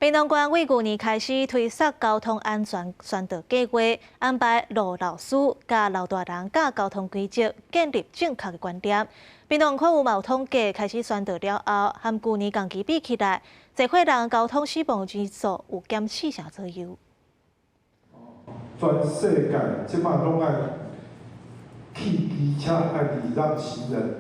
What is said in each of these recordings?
屏東縣對舊年開始推捒交通安全宣導計劃，安排路老師佮老大人教交通規則，建立正確的觀念。屏東縣府嘛有統計，開始宣導了後，和舊年同期比起來，濟歲人交通死亡人數有減四成左右。全世界這擺攏愛去機車愛禮讓行人，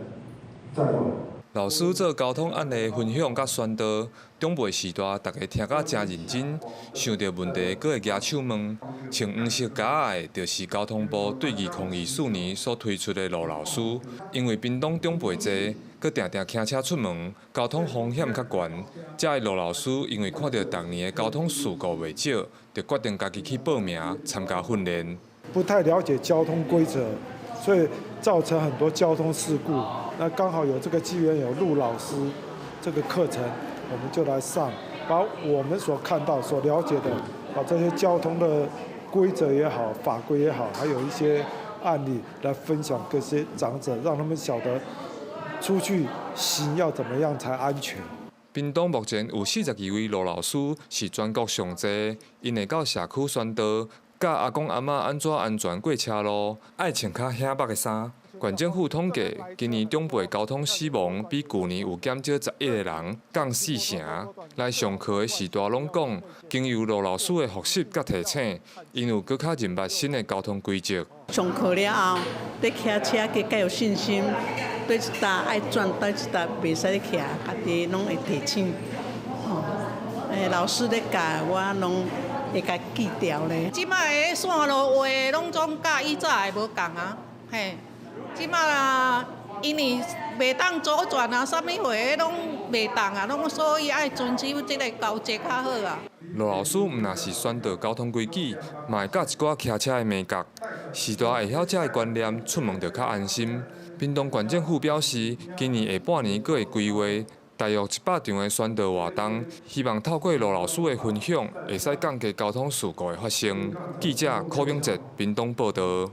知無？老師做交通案例分享佮宣導，長輩時代逐家聽甲誠認真，想著問題閣會舉手問。穿黃色夾仔的，就是交通部對2024年所推出的路老師。因為屏東長輩濟，閣定定騎車出門，交通風險較懸。遮的路老師因為看著逐年的交通事故袂少，就決定家己去報名參加訓練。不太了解交通規則，所以造成很多交通事故。那剛好有這個機緣，有路老師這個課程，我們就來上，把我們所看到、所了解的，把這些交通的規則也好、法規也好，還有一些案例來分享給這些長者，讓他們曉得出去行要怎麼樣才安全。屏東目前有42位路老師，是全國上濟，𪜶會到社區宣導，教阿公阿嬤按怎安全過車路，愛穿較顯目的衫。縣政府統計，今年長輩交通死亡比舊年有減少11個人，降四成。來上課的序大攏講，經由路老師的複習佮提醒，𪜶有閣較認捌新的交通規則。上課了後，佇騎車閣較有信心，佗一搭愛轉，佗一搭袂使騎，家己攏會提醒。哦，老師咧教我，攏會共記牢咧。這擺的線路畫的攏總佮以早的無仝啊，嘿。這擺啊，因為袂當左轉啊，啥物貨攏袂當啊，攏所以愛遵守這個交則較好啊。路老師毋但是宣導交通規矩，嘛會教一寡騎車的眉角。序大會曉這个觀念，出門就較安心。屏東縣政府表示，今年下半年閣會規劃大約100場的宣導活動，希望透過路老師的分享，會使降低交通事故的發生。記者柯明哲屏東報導。